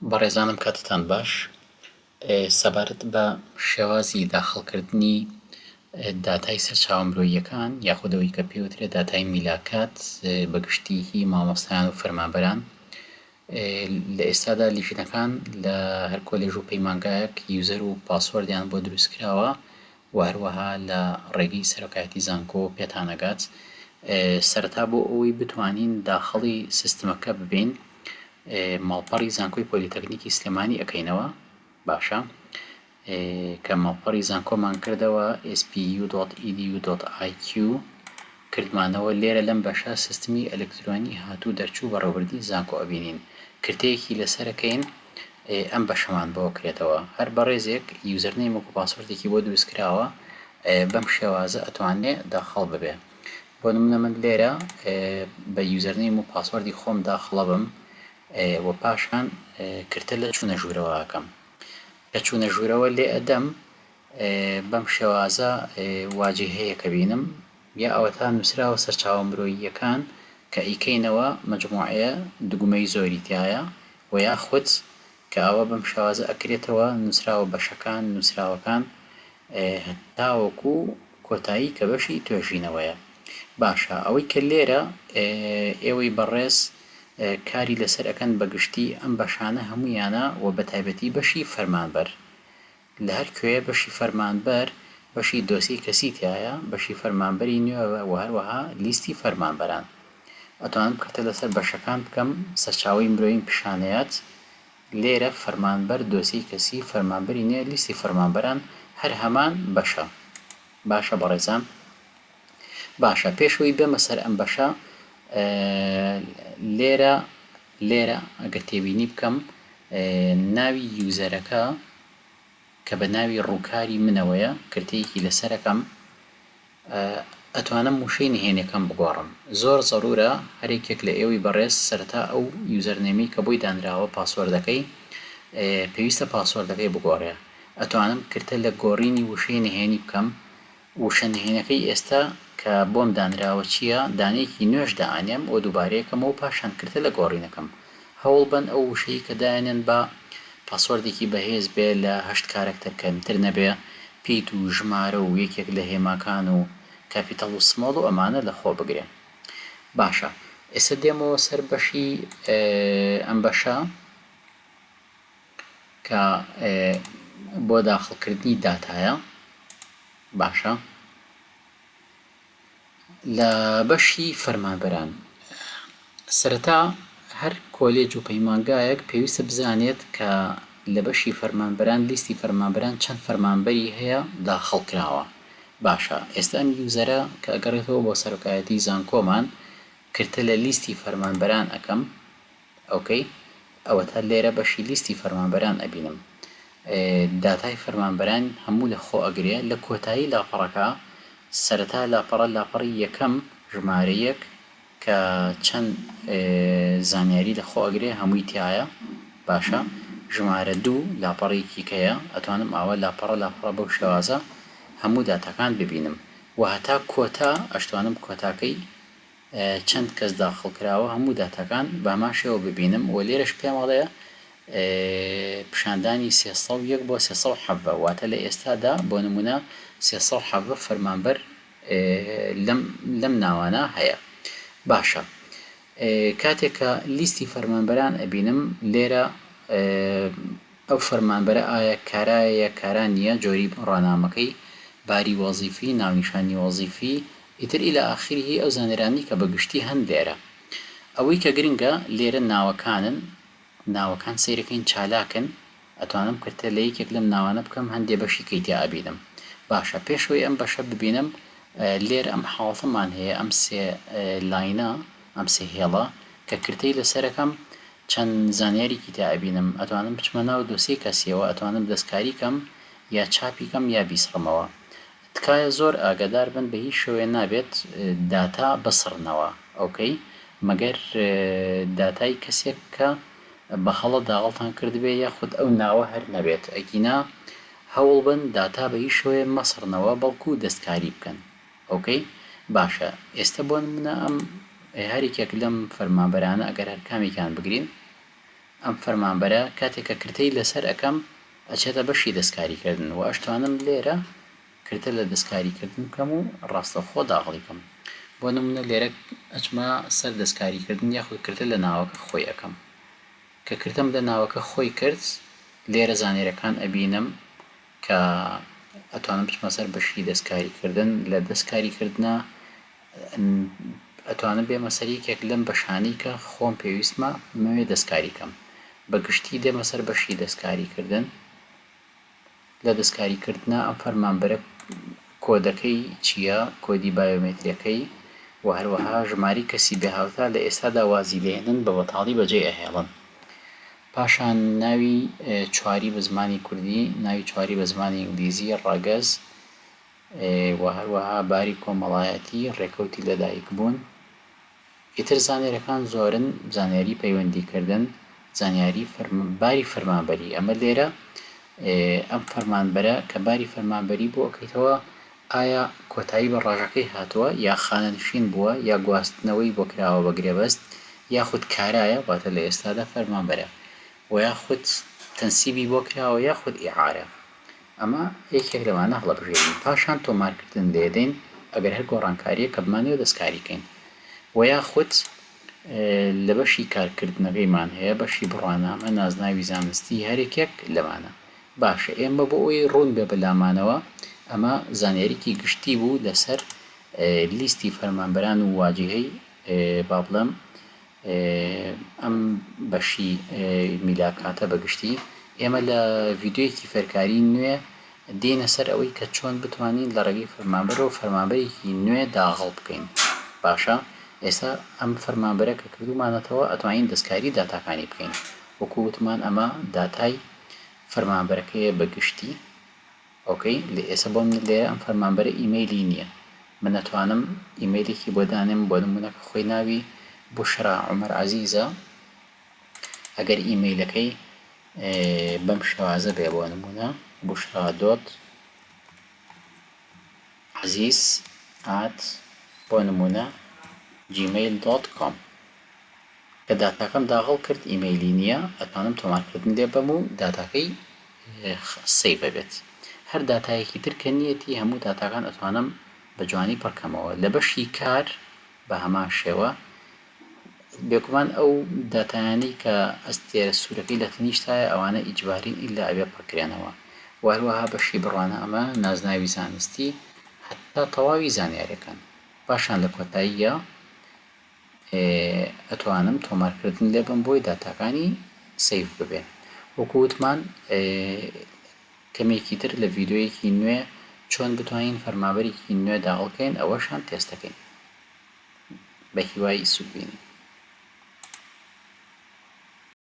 بەڕێزانم کاتتان باش. سەبارەت بە شێوازی داخڵکردنی داتای سەرچاوە مرۆییەکان یاخود ئەوەی کە پێوترێت داتای میلاکات بە گشتی هی مامۆستایان و فەرمانبەران لە ئێستادا لیژنەکان لە هەر کۆلێژ و پەیمانگایەک user و password یان بۆ دروست کراوە و هەروەها لە ڕێگەی سەرۆکایەتی زانکۆ پێتان ئەگات. سەرەتا بۆ ئەوەی بتوانین داخڵی سیستمەکە ببین ماڵپەڕی زانکۆی پۆلیتەکنیکی سلێمانی ئەکەینەوە باشە کە ماڵپەڕی زانکۆمان کردەوە spu.edu.iq کردمانەوە لێرە لەم بەشە سیستمی ئەلکترۆنی هاتوو دەرچوو بەڕێوەبردنی زانکۆ ئەبینین کرتەیەکی لەسەرەکەین ئەم بەشەمان بۆ کرێتەوە هەر بەڕێزێک username و password ێکی بۆ دروست کراوە بەم شێوازە ئەتوانێ داخڵ ببێ. بۆ نمونە من لێرە بە username و password ی خۆم داخڵەبم و پاشان کرتە لە چوونە ژوورەوە ئەکەم. کە چوونە ژوورەوە لێ ئەدەم بەم شێوازە واجیهەیەک ئەبینم یا ئەوەتا نووسراوە سەرچاوە مرۆییەکان کە ئەیکەینەوە مەجموعەیە دوگمەی زۆری تیایە و یاخود کە ئاوا بەم شێوازە ئەکرێتەوە نووسراوە بەشەکان نووسراوەکان هەتاوەکو کۆتایی کە بەشی توێژینەوەیە. باشە ئەوەی کە لێرە ئێوەی بەڕێز کاری لەسەر ئەکەن بە گشتی ئەم بەشانە هەموویانە و بە تایبەتی بەشی فەرمانبەر لە هەر کوێ بەشی فەرمانبەر بەشی دۆسیەی کەسی تیایە بەشی فەرمانبەری نوێ و هەروەها لیستی فەرمانبەران ئەتوانم کرتە لەسەر بەشەکان بکەم سەرچاوەی مرۆییم پیشانەیات لێرە فەرمانبەر دۆسیەی کەسی فەرمانبەری نوێ لیستی فەرمانبەران هەر هەمان بەشە باشە بەڕێزان باشە پێش ئەوەی بێمە سەر ئەم بەشە لێرە لێرە ئەگەر تێبینی بکەم ناوی user ەکە کە بە ناوی ڕووکاری منەوەیە کرتەیەکی لەسەرەکەم ئەتوانم وشەی نهێنیەکەم بگۆڕم. زۆر زەرورە هەریەکێک لە ئێوەی بەڕێز سەرەتا ئەو username ەی کە بۆی دانراوە password ەکەی پێویستە password ەکەی بگۆڕێ. ئەتوانم کرتە لە گۆڕینی وشەی نهێنی بکەم. وشە نهێنەکەی ئێستا کە بۆم دانراوە چیە دانەیەکی نوێش دائەنێم و دووبارەیەکەمەوە پاشان کرتە لە گۆڕینەکەم. هەوڵبەن ئەو وشەی کە دایەنێن با password ێکی بەهێز بێ لە هەشت کارەکتەر کەمتر نەبێ، پیت و ژمارە و یەکێک لە هێماکان و capital و small و ئەمانە لە خۆ بگرێ. باشە ئێستا دێمەوە سەر بەشی ئەم بەشە کە بۆ داخڵکردنی داتایە. باشە. لە بەشی فەرمانبەران سەرەتا هەر کۆلێج و پەیمانگایەک پێویستە بزانێت کە لە بەشی فەرمانبەران لیستی فەرمانبەران چەند فەرمانبەری هەیە داخڵ کراوە باشە ئێستا ئەم user ە کە ئەگەڕێتەوە بۆ سەرۆکایەتی زانکۆمان کرتە لە لیستی فەرمانبەران ئەکەم okay ئەوەتا لێرە بەشی لیستی فەرمانبەران ئەبینم داتای فەرمانبەران هەموو لە خۆ ئەگرێ لە کۆتایی لاپەڕەکە سەرەتا لاپەڕە لاپەڕی یەکەم ژمارە یەک کە چەند زانیاری لە خۆ ئەگرێ هەمووی تیایە باشە ژمارە دوو لاپەڕێکی کەیە ئەتوانم ئاوا لاپەڕە لاپەڕە بەو شێوازە هەموو داتاکان ببینم و هەتا کۆتا ئەشتوانم کۆتاکەی چەند کەس داخڵ کراوە هەموو داتاکان بەهەمان شێوە ببینم وە لێرەش پێم ئەڵێ پیشاندانی 301 بۆ 317 واتە لە ئێستادا بۆ نمونە 317 فەرمانبەر لەم لەم ناوانە هەیە باشە کاتێک کە لیستی فەرمانبەران ئەبینم لێرە ئەو فەرمانبەرە ئایا کارایە یا کارا نییە، جۆری بڕوانامەکەی، باری وەزیفی، ناونیشانی وەزیفی، ئیتر الی آخره ئەو زانیارانەی کە بە گشتی هەن لێرە. ئەوەی کە گرنگە لێرە ناوەکانن، ناوەکان سەیرەکەین چالاکن، ئەتوانم کرتە لە یەکێک لەم ناوانە بکەم هەندێ بەشی کەی تیا ئەبینم. باشە پێش ئەوەی ئەم بەشە ببینم لێرە ئەم حاڵەتەمان هەیە ئەم سێ line ە ئەم سێ هێڵە کە کرتەی لەسەرەکەم چەند زانیاریکی تیا ئەبینم ئەتوانم بچمە ناو دۆسیەی کەسیەوە ئەتوانم دەستکاری کەم یا چاپی کەم یا بیسڕمەوە تکایە زۆر ئاگادار بن بە هیچ شێوەیە نابێت داتا بسڕنەوە okay مەگەر داتای کەسێک کە بە هەڵە داغڵتان کردبێ یاخود ئەو ناوە هەر نەبێت ئەگینا هەوڵبەن داتا بە هیچ شێوەیە مەسڕنەوە بەڵکو دەستکاری بکەن. okay باشە ئێستە بۆ نمونە ئەم هەریکێک لەم فەرمانبەرانە ئەگەر هەر کامێکیان بگرین. ئەم فەرمانبەرە کاتێک کە کرتەی لەسەر ئەکەم ئەچێتە بەشی دەستکاریکردن و ئەشتوانم لێرە کرتە لە دەستکاریکردن بکەم و ڕاستەوخۆ داغڵی کەم. بۆ نمونە لێرە ئەچمە سەر دەستکاریکردن یاخود کرتە لە ناوەکە خۆی ئەکەم. کە کرتەم لە ناوەکە خۆی کرد لێرە زانیارەکان ئەبینم کە ئەتوانم بچمە سەر بەشی دەستکاریکردن لە دەستکاریکردنا ئەتوانم بێمە سەر یەکێک لەم بەشانەی کە خۆم پێویستمە بمەوێ دەستکاری کەم. بە گشتی دێمە سەر بەشی دەستکاریکردن. لە دەستکاریکردنا ئەم فەرمانبەرە کۆدەکەی چییە، کۆدی بایۆمێتریەکەی و هەروەها ژمارەی کەسی بێهاوتا لە ئێستادا وازی لێهێنن بە بەتاڵی بەجێی ئەهێڵن. پاشان ناوی چواری بە زمانی کوردی، ناوی چواری بە زمانی ئینگلیزی، ڕەگەز و هەروەها باری کۆمەڵایەتی، ڕێکەوتی لەدایکبوون. ئیتر زانیاریەکان زۆرن، زانیاری پەیوەندی کردن، زانیاری باری فەرمانبەری، ئەمە لێرە ئەم فەرمانبەرە کە باری فەرمانبەری بۆ ئەکەیتەوە ئایا کۆتایی بە ڕاژەکەی هاتووە یا خانەنشین بووە یا گواستنەوەی بۆ کراوە بە گرێبەست یاخود کارایە واتە لە ئێستادا فەرمانبەرە وە یاخود تەنسیبی بۆ کراوە یاخود ئیعارە ئەمە یەکێک لەوانە هەڵەبژێرین پاشان تۆمارکردن لێدەین ئەگەر هەر گۆڕانکاریەک کە بمانەوێ دەستکاری کەین وە یاخود لە بەشی کارکردنەکەیمان هەیە بەشی بڕوانامە نازناوی زانستی هەرێکێک لەمانە باشە ئێمە بۆ ئەوەی ڕوون بێ بەلامانەوە ئەمە زانیاریکی گشتی بوو لەسەر لیستی فەرمانبەران و واجیهەی با بڵێم ئەم بەشی میلاکاتە بە گشتی ئێمە لە ڤیدیۆیەکی فێرکاری نوێ دێینە سەر ئەوەی کە چۆن بتوانین لە ڕێگەی فەرمانبەرەوە فەرمانبەرێکی نوێ داغڵ بکەین باشە ئێستا ئەم فەرمانبەرە کە کردومانەتەوە ئەتوانین دەستکاری داتاکانی بکەین وەکو وتمان ئەمە داتای فەرمانبەرەکەیە بە گشتی ئۆکەی لە ئێسە بۆ من لێرە ئەم فەرمانبەرە ئیمەیلی نییە من ئەتوانم ئیمەیلێکی بۆ دانێم بۆ نمونە کە خۆی ناوی بوشرا عومەر عەزیزە ئەگەر ئیمەیلەکەی بەم شێوازە بێ بۆ نمونە بوشرا dot عەزیز at بۆ نمونە Gmail dot com کە داتاکەم داغڵ کرد ئیمەیلی نییە ئەتوانم تۆمارکردن لێ بەم و داتاکەی save ئەبێت هەر داتایەکی تر کە نیەتی هەموو داتاکان ئەتوانم بە جوانی پڕکەمەوە لە بەشی کار بە هەمان شێوە بێگومان ئەو داتایانەی کە ئەستێرە سوورەکەی لە تەنیشتایە ئەوانە ئیجبارین ئیلا ئەبێ پڕکرێنەوە و هەروەها بەشی بڕوانامە نازناوی زانستی هەتا تەواوی زانیاریەکان پاشان لە کۆتاییە ئەتوانم تۆمارکردن لێبەم بۆی داتاکانی save ببێ وەکو وتمان کەمێکی تر لە ڤیدیۆیەکی نوێ چۆن بتوانین فەرمابەرێکی نوێ داغڵ کەین ئەوەشان تێست دەکەین بە هیوای سوود بینین.